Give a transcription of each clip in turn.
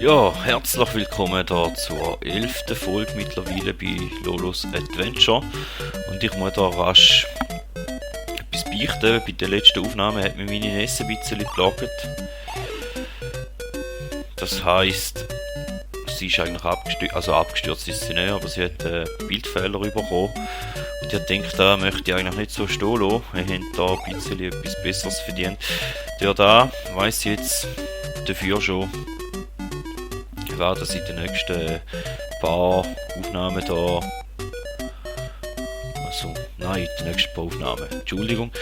Ja, herzlich willkommen da zur 11. Folge mittlerweile bei Lolos Adventure. Und ich muss da rasch etwas beichten. Bei der letzten Aufnahme hat mich meine Ness ein bisschen geplagt. Das heisst, sie ist eigentlich abgestürzt ist sie nicht, aber sie hat Bildfehler bekommen. Und ich denke, da möchte ich eigentlich nicht so stehen lassen. Wir haben da ein bisschen etwas Besseres verdient. Der da weiss jetzt dafür schon, dass in den nächsten paar Aufnahmen da. Nein, die nächsten paar Aufnahmen. Entschuldigung.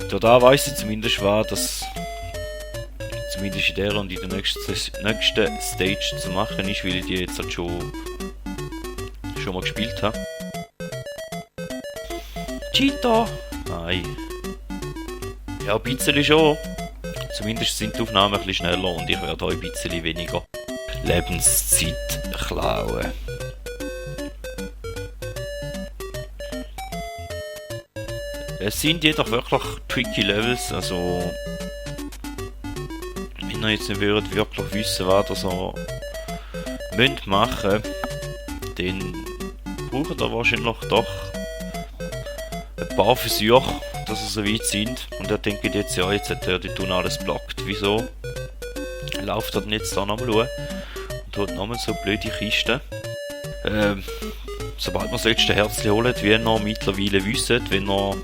Da weiss ich zumindest dass zumindest in der und in der nächsten Stage zu machen ist, weil ich die jetzt halt schon mal gespielt habe. Cheetah! Nein. Ja, ein bisschen schon. Zumindest sind die Aufnahmen ein bisschen schneller und ich werde euch ein bisschen weniger Lebenszeit klauen. Es sind jedoch wirklich tricky Levels, also wenn ihr jetzt nicht wirklich wissen, was ihr machen müsst, dann braucht ihr wahrscheinlich doch ein paar Versuche, dass ihr so weit sind. Und ihr denkt jetzt, ja, jetzt hat er die Tun alles blockt. Wieso läuft er denn jetzt da nochmal und hat nochmal so blöde Kisten? Sobald man das letzte Herzchen holt, wie ihr mittlerweile wisst, wenn ihr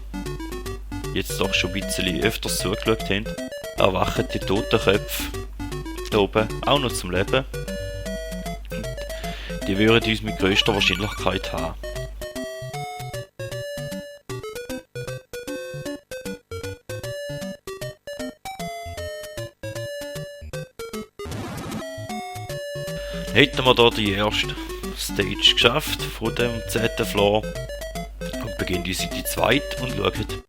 jetzt doch schon ein bisschen öfters zugeschaut habt, erwachen die Totenköpfe da oben auch noch zum Leben. Und die würden uns mit größter Wahrscheinlichkeit haben. Hätten wir da die erste Stage geschafft von dem 10. Floor und beginnen uns in die zweite und schauen,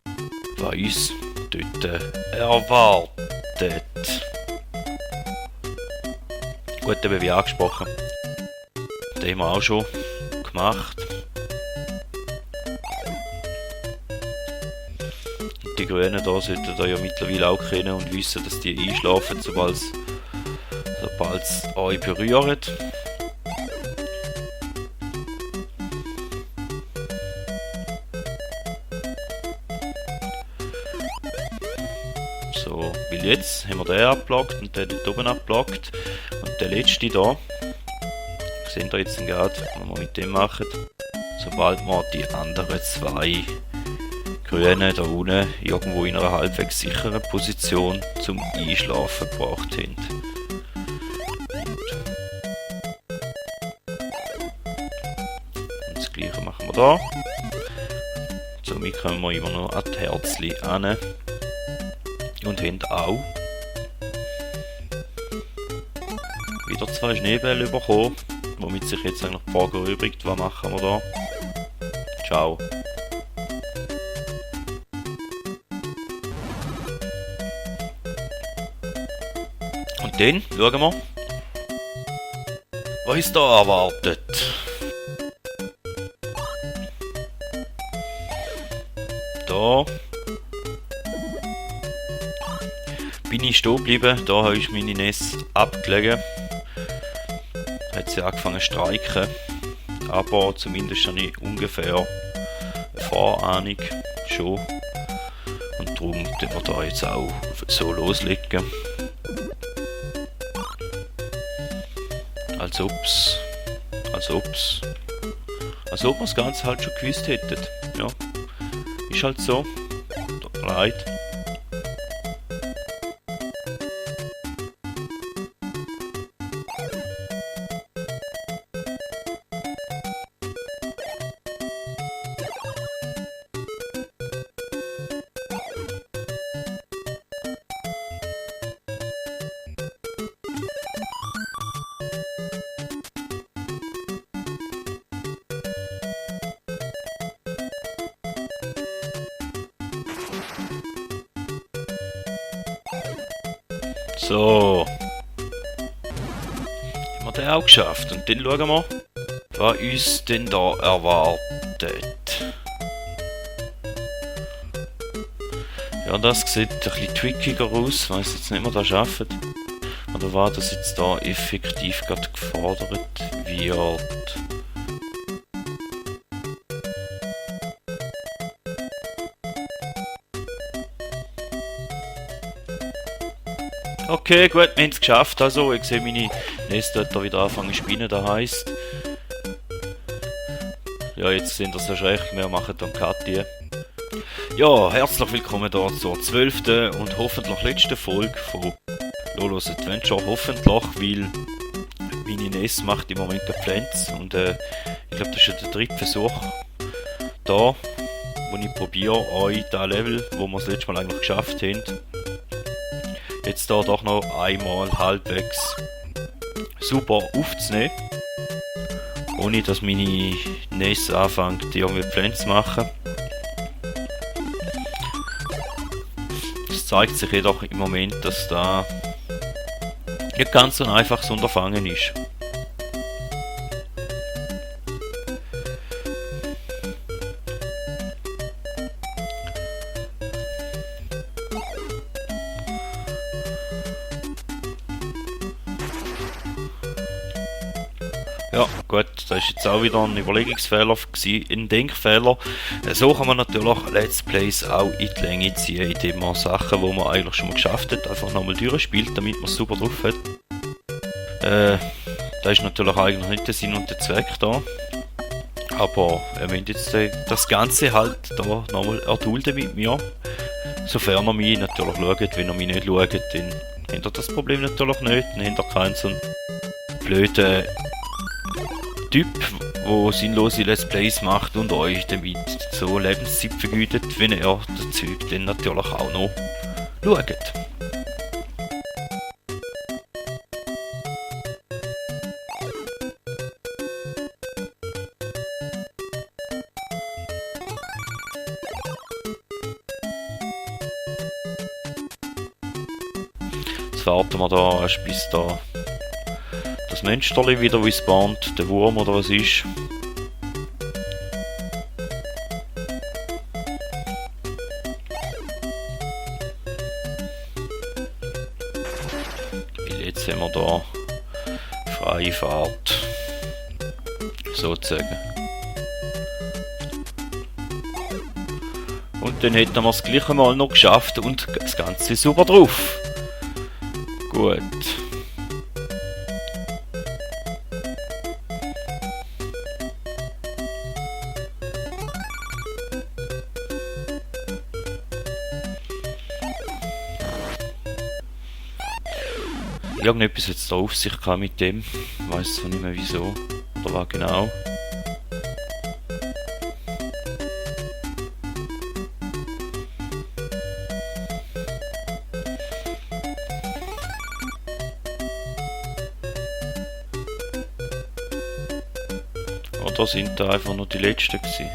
was uns dort erwartet. Gut, eben wie angesprochen. Den haben wir auch schon gemacht. Und die Grünen da sollten da ja mittlerweile auch kennen und wissen, dass die einschlafen, sobald es euch berührt. So, weil jetzt haben wir den abgeblockt und den dort oben abgeblockt. Und der letzte da, seht ihr jetzt gerade, was wir mit dem machen. Sobald wir die anderen zwei Grünen da unten irgendwo in einer halbwegs sicheren Position zum Einschlafen gebracht haben. Das gleiche machen wir da. Somit kommen wir immer noch an die Herzchen an. Und haben auch wieder zwei Schneebälle bekommen, womit sich jetzt eigentlich die Frage erübrigt, was machen wir da? Ciao. Und dann schauen wir, was uns da erwartet. Da bin ich stehen geblieben, da habe ich meine Ness abgelegt. Hat sie angefangen zu streiken, aber zumindest habe ich ungefähr eine Vorahnung schon. Und darum können wir da jetzt auch so loslegen. Als ob wir das Ganze halt schon gewusst hätten. Ja, ist halt so. Tut mir leid. So. Haben wir den auch geschafft. Und dann schauen wir, was uns denn da erwartet. Ja, das sieht ein bisschen trickiger aus. Ich weiss jetzt nicht, ob wir das schaffen. Und oder was das jetzt da effektiv gerade gefordert wird. Okay, gut, wir haben es geschafft. Also, ich sehe meine Nest dort wieder anfangen zu spielen, das heisst. Ja, jetzt sind das ja schon recht, wir machen dann Cut hier. Ja, herzlich willkommen hier zur 12. und hoffentlich letzten Folge von Lolos Adventure. Hoffentlich, weil meine Nest macht im Moment keine Pflanze und ich glaube, das ist ja der dritte Versuch da, wo ich probiere, euch das Level, wo wir das letzte Mal eigentlich geschafft haben, jetzt da doch noch einmal halbwegs super aufzunehmen, ohne dass meine Nest anfängt, irgendwie Pflanze zu machen. Es zeigt sich jedoch im Moment, dass da nicht ganz so ein einfaches Unterfangen ist. Ja, gut, das war jetzt auch wieder ein Überlegungsfehler, ein Denkfehler. So kann man natürlich Let's Plays auch in die Länge ziehen, indem man Sachen, die man eigentlich schon mal geschafft hat, einfach nochmal durchspielt, damit man es super drauf hat. Da ist natürlich eigentlich nicht der Sinn und der Zweck da. Aber wir müssen jetzt das Ganze halt da nochmal erdulden mit mir. Sofern er mich natürlich schaut. Wenn er mich nicht schaut, dann hat er das Problem natürlich nicht. Dann hat er keinen so einen blöden Typ, der sinnlose Let's Plays macht und euch damit so Lebenszeit vergütet, wenn er das Zeug dann natürlich auch noch schaut. Jetzt warten wir da erst bis da das Monsterli wieder respawnt, der Wurm oder was ist. Weil jetzt haben wir da freie Fahrt, sozusagen. Und dann hätten wir es gleich einmal noch geschafft und das Ganze super drauf. Gut. Irgendetwas jetzt da auf sich gehabt mit dem. Ich weiss zwar nicht mehr wieso. Oder was genau. Oder sind da einfach nur die letzten gewesen?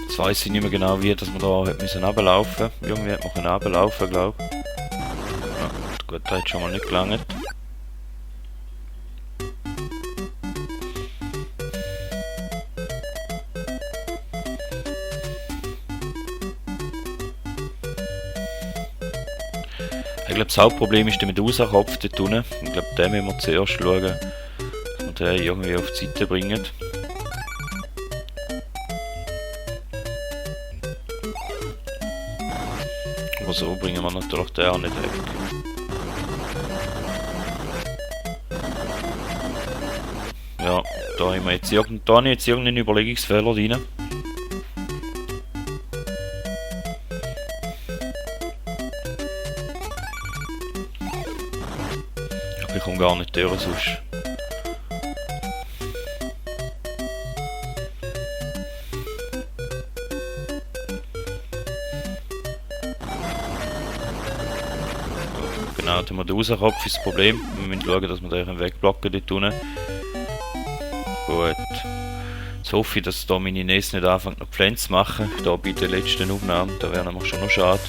Jetzt weiss ich nicht mehr genau wie, dass wir da müssen runterlaufen. Irgendwie hat man runterlaufen, glaube ich. Ja, gut, das hat schon mal nicht gelangt. Ich glaube, das Hauptproblem ist der Medusa-Kopf dort unten. Ich glaube, den müssen wir zuerst schauen, dass wir den irgendwie auf die Seite bringen. Aber so bringen wir natürlich den auch nicht weg. Ja, da haben wir jetzt irgendeinen Überlegungsfehler drin. Ich komme gar nicht durch sonst. Genau, der Medusa-Kopf ist das Problem. Wir müssen schauen, dass wir den wegblocken dort unten. Gut. Jetzt hoffe ich, dass da meine Nest nicht anfängt noch Pflanzen zu machen. Da bei der letzten Aufnahme, da wäre nämlich schon noch schade.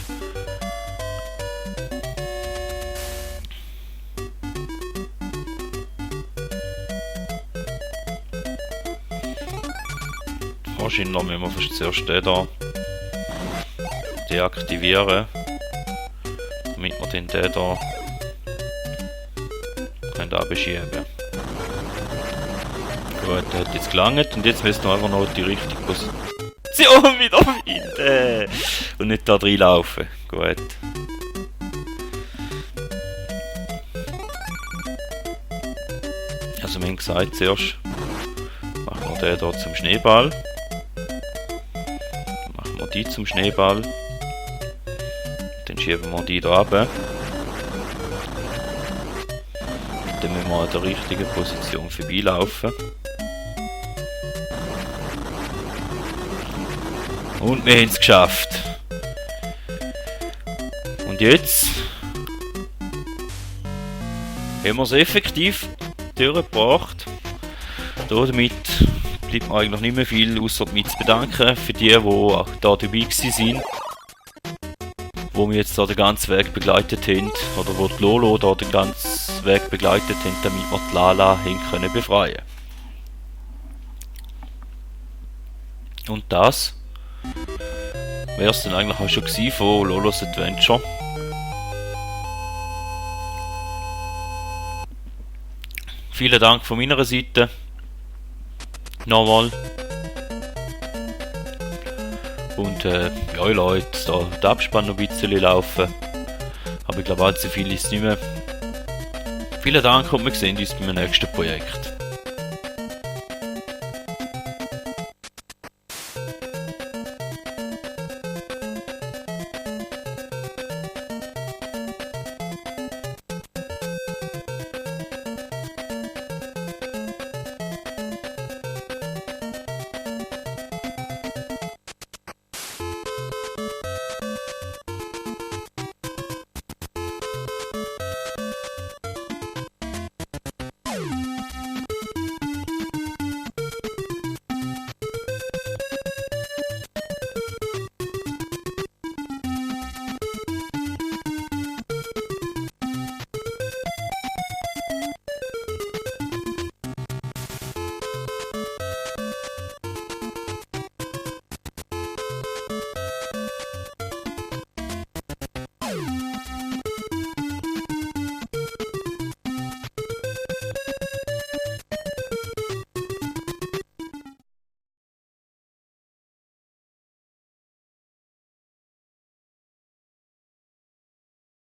wahrscheinlich müssen wir fast zuerst den da deaktivieren, damit wir den da können abschieben. Gut, der hat jetzt gelangt und jetzt müssen wir einfach noch die richtige Position wieder finden und nicht da reinlaufen. Gut. Also wir haben gesagt, zuerst machen wir den hier zum Schneeball. Dann machen wir die zum Schneeball. Dann schieben wir die da runter. Dann müssen wir an der richtigen Position vorbeilaufen. Und wir haben es geschafft. Und jetzt haben wir es effektiv durchgebracht. Damit bleibt mir eigentlich nicht mehr viel, außer mich zu bedanken für die auch da dabei waren, wo wir jetzt da den ganzen Weg begleitet haben, oder wo die Lolo da den ganzen Weg begleitet haben, damit wir die Lala können befreien. Und das wäre es dann eigentlich auch schon gewesen von Lolos Adventure. Vielen Dank von meiner Seite. Nochmal. Und ja, ich lasse jetzt da den Abspann noch ein bisschen laufen. Aber ich glaube, allzu viel ist es nicht mehr. Vielen Dank und wir sehen uns beim nächsten Projekt.